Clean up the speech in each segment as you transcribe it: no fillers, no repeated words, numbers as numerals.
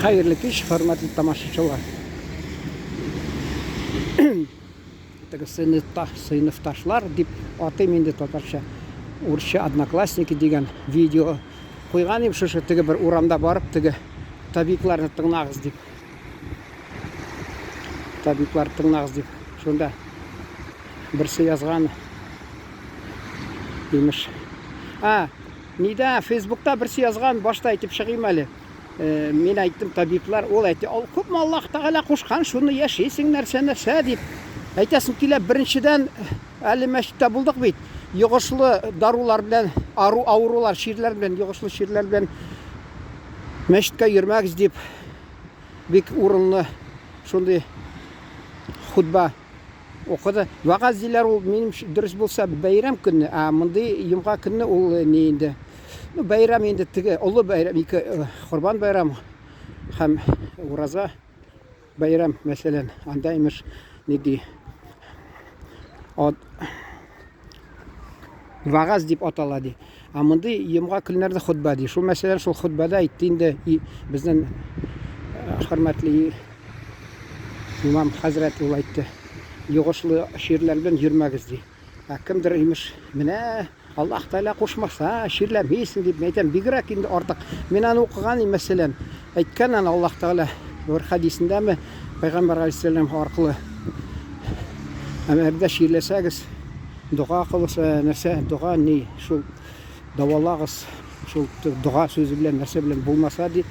Хәерле кич, хөрмәтле тамашачылар. Теге сыйныфташлар дип атыйм инде татарча. Урысча одноклассники дигән видео куйган идем шушы теге бер урамда барып теге табибларны тыңлагыз дип. Табиблар тыңлагыз дип. Шунда берсе язган имеш. А, нидә, Фейсбукта берсе язган, башта әйтеп чыгыйм әле. Э, мин әйттем, табиблар, ул әйтте, ал күпме Аллаһ Тәгалә кушкан, шуны яшисең, нәрсә, нәрсә дип. Әйтәсем килә, беренчедән, әле мәчеттә булдык бит, йогышлы дарулар белән, ару авырулар, чирләр белән, йогышлы чирләр белән мәчеткә йөрмәгез дип, бик урынлы шундый хутба укыды. Вәгазь диләр ул, минем дөрес булса, бәйрәм көнне, ә мондый йомга көнне ул э, ни инде. Ну, бәйрәм инде теге олы бәйрәм, ике э, Корбан бәйрәм һәм ураза бәйрәм, мәсәлән, анда имеш ни ди? От вагаз дип атала ди. Ә мондый йомга көннәрдә хотба ди. Шул мәсәлән, шул хотбада әйтте инде безнең э, хөрмәтле имам хәзрәт ул әйтте. Йогышлы чирләр белән йөрмәгез ди. Ә кемдер имеш, менә Аллаһ Тәгалә кушмаса, чирләмисең дип, мин әйтәм, бигрәк инде артык. Мин аны укыган идем, мәсәлән, әйткән аны Аллаһ Тәгалә бер хәдисендәме, Пәйгамбәр галәйһиссәлам аркылы. Әгәр дә чирләсәгез, дога кылыгыз, нәрсә, дога ни, шул дәвалагыз, шул дога сүзе белән, нәрсә белән булмаса ди,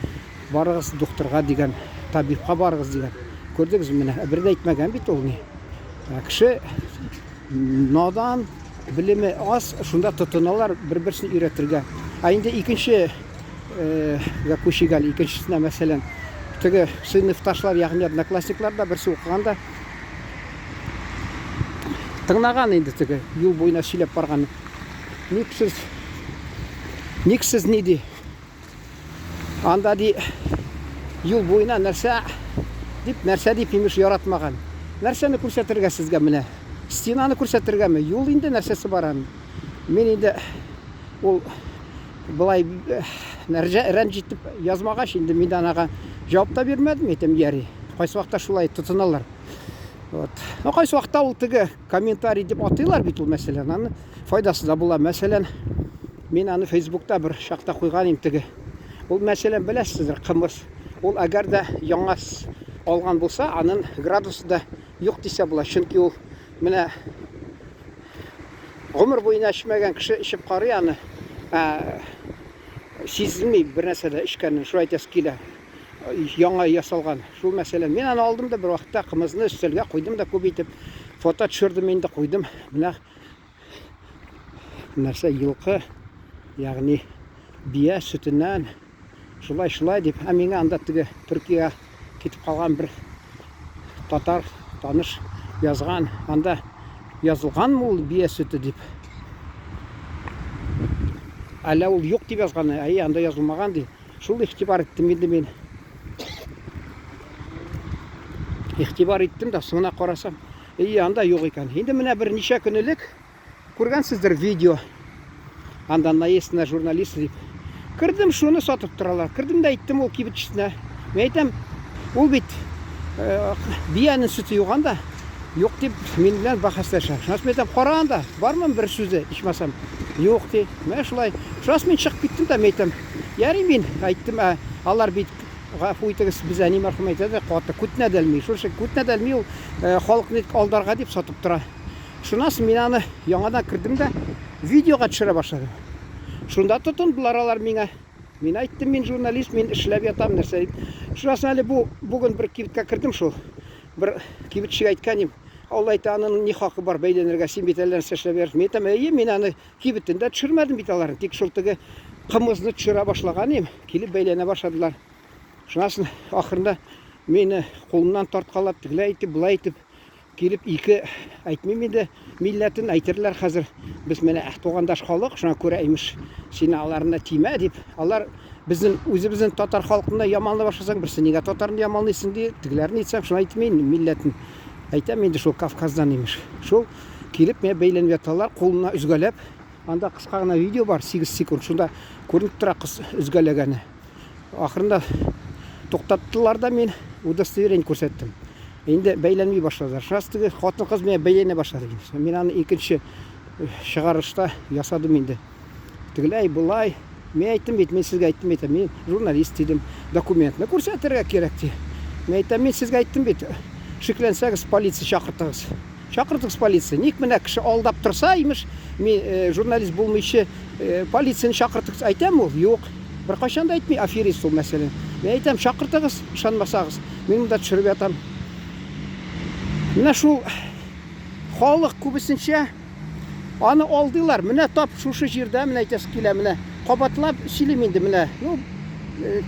барыгыз духтырга дигән, табибка барыгыз дигән. Күрдегезме менә, бер дә әйтмәгән бит ул ни. Ә кеше надан, белеме аз, шунда тотыналар бер-берсен өйрәтергә. Ә инде икенче гә күчик әле, икенчесенә, мәсәлән, теге сыйныфташлар, ягъни одноклассниклар да берсе укыганда тыңлаган инде теге юл буена сөйләп барган. Ник сез ник сез ни ди? Анда ди юл буена нәрсә дип, нәрсә дип имеш яратмаган. Нәрсәне күрсәтергә сезгә менә? Стенаны күрсәтергәме? Юл инде нәрсәсе бар аның? Мин инде ул былай рәнҗетеп язмагач, инде мин анага җавап та бирмәдем, әйтәм, яри. Кайсы вакытта шулай тотыналар. Вот. Ну, кайсы вакытта ул теге комментарий дип атыйлар бит ул мәсәлән, аны файдасы да була. Мәсәлән, мин аны Фейсбукта бер чакта куйган идем теге. Ул мәсәлән, беләсездер, кымыз. Ул әгәр дә яңа алган булса, аның градусы да юк дисә була. Чөнки ул менә гомер буена эчмәгән кеше эчеп карый аны, ә, сизелми бер нәрсә дә эчкәнен, шулай әйтәсе килә. Яңа ясалган. Шул мәсәлән, мин аны алдым да бер вакытта кымызны өстәлгә куйдым да күп итеп фото төшердем инде куйдым. Менә нәрсә елкы, ягъни бия сөтеннән шулай шулай дип, ә миңа анда теге Төркиягә китеп калган бер татар таныш язган, анда язылганмы ул бия сөте дип. Әллә ул юк дип язган, әйе, анда язылмаган ди. Шул игътибар иттем инде мин. Игътибар иттем дә, соңына карасам, әйе, анда юк икән. Инде менә берничә көн элек күргәнсездер видео. Анда наезд на журналист дип. Кердем, шуны сатып торалар. Кердем дә әйттем ул кибетчесенә. Мин әйтәм, ул бит э, биянең сөте юк анда. Юк дип мин белән бәхәсләшә. Шуннан мин әйтәм, кара анда, бармы бер сүзе, ичмасам. Юк ди. Менә шулай. Шуннан мин чыгып киттем дә, мин әйтәм, ярый мин әйттем, ә алар бит гафу итегез, без әни мәрхүм әйтә дә, каты күтенә дә элми. Шушы күтенә дә элми ул э, халыкны алдарга дип сатып тора. Шуннан соң мин аны яңадан кердем дә видеога төшерә башладым. Шунда тотындылар алар миңа. Мин әйттем, мин журналист, мин эшләп ятам, нәрсә дип. Шуннан соң әле бу бүген бер кибеткә кердем шул. Бер кибетчегә әйткән идем. Ул әйтә, аның ни хакы бар бәйләнергә, син бит әллә нәрсә эшләп йөрсең. Мин әйтәм, әйе, мин аны кибетен дә төшермәдем бит аларны. Тик шул теге кымызны төшерә башлаган идем, килеп бәйләнә башладылар. Шуннан соң ахырында мине кулымнан тарткалап, тегеләй итеп, болай итеп Килеп ике, әйтмим инде, милләтен әйтерләр хәзер. Без менә тугандаш халык, шуңа күрә имеш, син аларны тимә дип. Алар безнең үзебезнең татар халкын да яманлый башласаң, берсе нигә татарны яманлыйсың ди, тегеләрне әйтсәң, шуны әйтмим инде, милләтен. Әйтәм инде шул Кавказдан имеш. Шул килеп менә бәйләнеп яталар, кулына өзгәләп. Анда кыска гына видео бар, 8 секунд. Шунда күренеп тора кыз өзгәләгәне. Ахырында Туктаттылар да мин удостоверение күрсәттем. Инде бәйләнми башладылар. Шуннан теге хатын-кыз миңа бәйләнә башлады. Мин аны икенче э, чыгарышта ясадым инде. Тегеләй, болай. Мин әйттем бит, мин сезгә әйттем бит, мин журналист дидем. Документны күрсәтергә кирәк ди. Мин әйтәм, мин сезгә әйттем бит. Шикләнсәгез, полиция чакыртыгыз. Чакыртыгыз полиция. Ник менә кеше алдап торса, имеш, мин э, журналист булмыйча э, полицияне чакыртыгыз. Әйтәм ул, юк. Беркайчан да әйтми аферист ул мәсәлән. Мин әйтәм, чакыртыгыз, ышанмасагыз. Мин монда төшереп ятам. Менә шул халык күбесенчә Аны алдыйлар. Менә тап шушы җирдә, менә әйтәсе килә, менә кабатлап сөйлим инде, менә. Ну, э,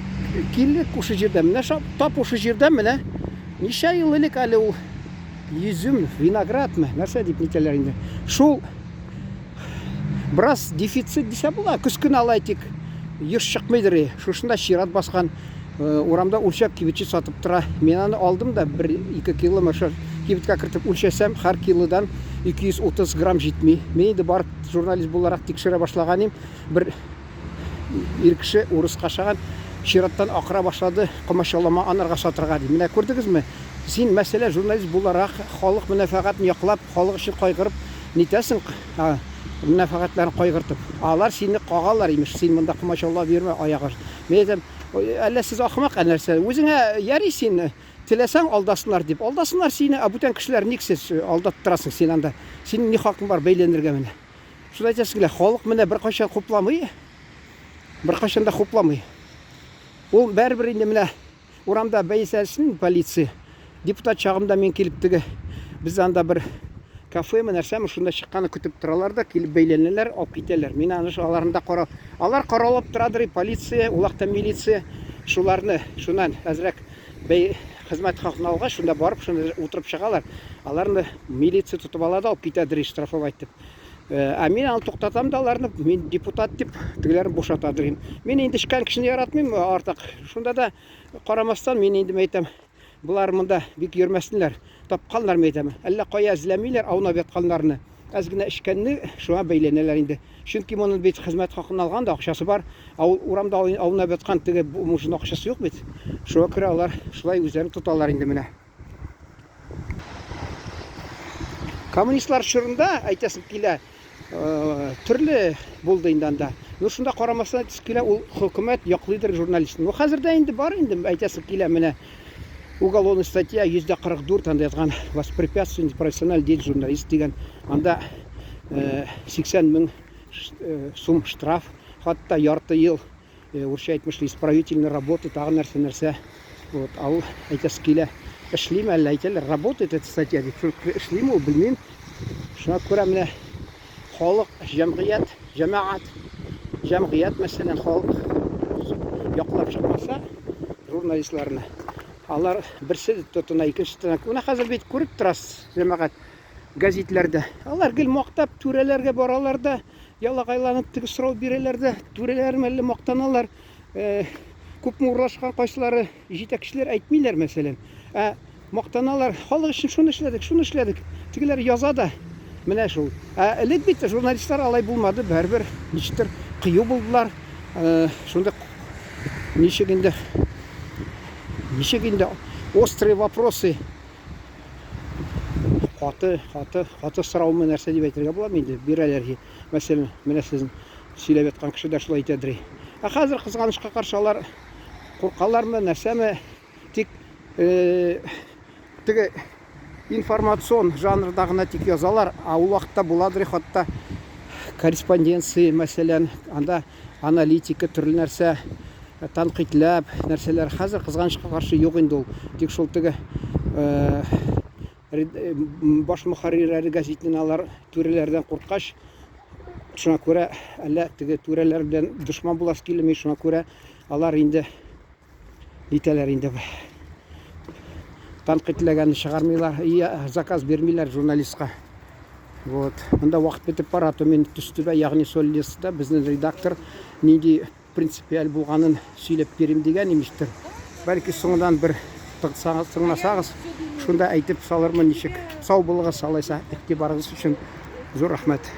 килдек шушы җирдә. Менә тап шушы җирдә менә ничә ел элек әле ул йөзем, виноградмы, нәрсә дип нитәләр инде. Шул бераз дефицит дисә була. Көз көне алай тик еш чыкмыйдыр. Шушында чират баскан Э, урамда үлчәп кибетче сатып тора. Мин аны алдым да 1-2 кило маша кибеткә кертеп үлчәсәм, һәр килодан 230 грамм җитми. Мин инде барып журналист буларак тикшерә башлаган идем. Бер ир кеше урыска ашаган чираттан акыра башлады, комачаулама анарга сатырга ди. Менә күрдегезме? Син мәсәлән журналист буларак халык мәнфәгатен яклап, халык өчен кайгырып нитәсең, мәнфәгатьләрен кайгыртып. Алар сине кагалар, имеш, син монда комачаулап йөрмә аягы. Мин әйтәм, әллә сез ахмак, ә нәрсә? Үзеңә яри син, теләсәң алдасыннар дип. Алдасыннар сине, ә бүтән кешеләр ник сез э, алдаттырасың син анда? Синең ни хакың бар бәйләнергә менә? Шуны әйтәсе килә, халык менә беркайчан хупламый. Беркайчан да хупламый. Ул бәрібер инде менә Урамда бәйсәсен полиция. Депутат чагымда мин килеп теге без анда бер кафемы нәрсәме шунда чыкканны көтеп торалар да килеп бәйләнәләр, алып китәләр. Мин аны аларны да карап, алар каралап торадыр и полиция, улакта милиция шуларны шуннан әзрәк бәй хезмәт хакын алгач, шунда барып шунда утырып чыгалар. Аларны милиция тотып ала да алып китәдер и штрафовать итеп. Э, ә мин аны туктатам да аларны, мин депутат дип, тегеләрен бушата дим. Мин инде эчкән кешене яратмыйм э, артык. Шунда да карамастан мин инде әйтәм, болар монда бик йөрмәсеннәр. Тапканнар мин әйтәм. Әллә кая эзләмиләр аунап ятканнарны. Әз генә эчкәнне шуңа бәйләнәләр инде. Чөнки моның бит хезмәт хакын алган да акчасы бар. Ә ул урамда аунап яткан теге мужның акчасы юк бит. Шуңа күрә алар шулай үзләрен тоталар инде менә. Коммунистлар чорында, әйтәсем килә, э, төрле булды инде анда. Ну, шунда карамастан әйтәсем килә, ул хөкүмәт яклыйдыр журналистны. Ну, хәзер дә инде бар инде, әйтәсем килә, менә уголовный статья 144 анда язган воспрепятствование профессиональной деятельности журналист дигән. Анда 80 э, мең э, сум штраф, хатта ярты ел Э, урысча әйтмешли, исправительный работы, тагы нәрсә нәрсә. Вот, а ул әйтәсе килә, эшлиме әллә әйтәләр, работает эта статья дип. Шул эшлиме ул, белмим. Шуңа күрә менә халык, җәмгыять, җәмәгать, җәмгыять мәсәлән, халык яклап чыкмаса журналистларны, алар берсе тотына, икенче тотына. Менә хәзер бит күреп торасыз, җәмәгать гәзитләрдә. Алар гел мактап түрәләргә баралар да, Ялагайланып теге сорау бирәләр дә, түрәләр әллә мактаналар. Э, күпме урлашкан кайсылары җитәкчеләр әйтмиләр, мәсәлән. Ә мактаналар, халык өчен шуны эшләдек, шуны эшләдек. Тегеләр яза да. Менә шул. Ә элек бит журналистлар алай булмады, бәрбер ничектер кыю булдылар. Э, шунда ничек инде ничек инде острые вопросы каты, каты, каты сораумы нәрсә дип әйтергә була инде бирәләр. Мәсәлән, менә сезнең сөйләп яткан кеше дә шулай әйтәдер. Ә хәзер кызганычка каршы алар куркалармы, нәрсәме? Тик э, теге информацион жанрда гына тик язалар, ә ул вакытта буладыр хатта корреспонденция, мәсәлән, анда аналитика, төрле нәрсә тәнкыйтьләп, нәрсәләр. Хәзер кызганычка каршы юк инде ул. Тик шул теге э, э, баш мөхәррирләре гәзитеннән алар түрәләрдән курккач, шуңа күрә әллә теге түрәләр белән дошман буласы килми, шуңа күрә алар инде Нитәләр инде. Тәнкыйтьләгәнне чыгармыйлар, и заказ бирмиләр журналистка. Вот. Монда вакыт бетеп бара, то мин Төстүбә, ягъни Соль-Лесда безнең редактор нинди принципиаль булганын сөйләп бирим дигән имештер. Бәлки соңыннан бер тыңсагыз, тыңласагыз, шунда әйтеп салырмын ничек. Сау булыгыз, алайса, игътибарыгыз өчен зур рәхмәт.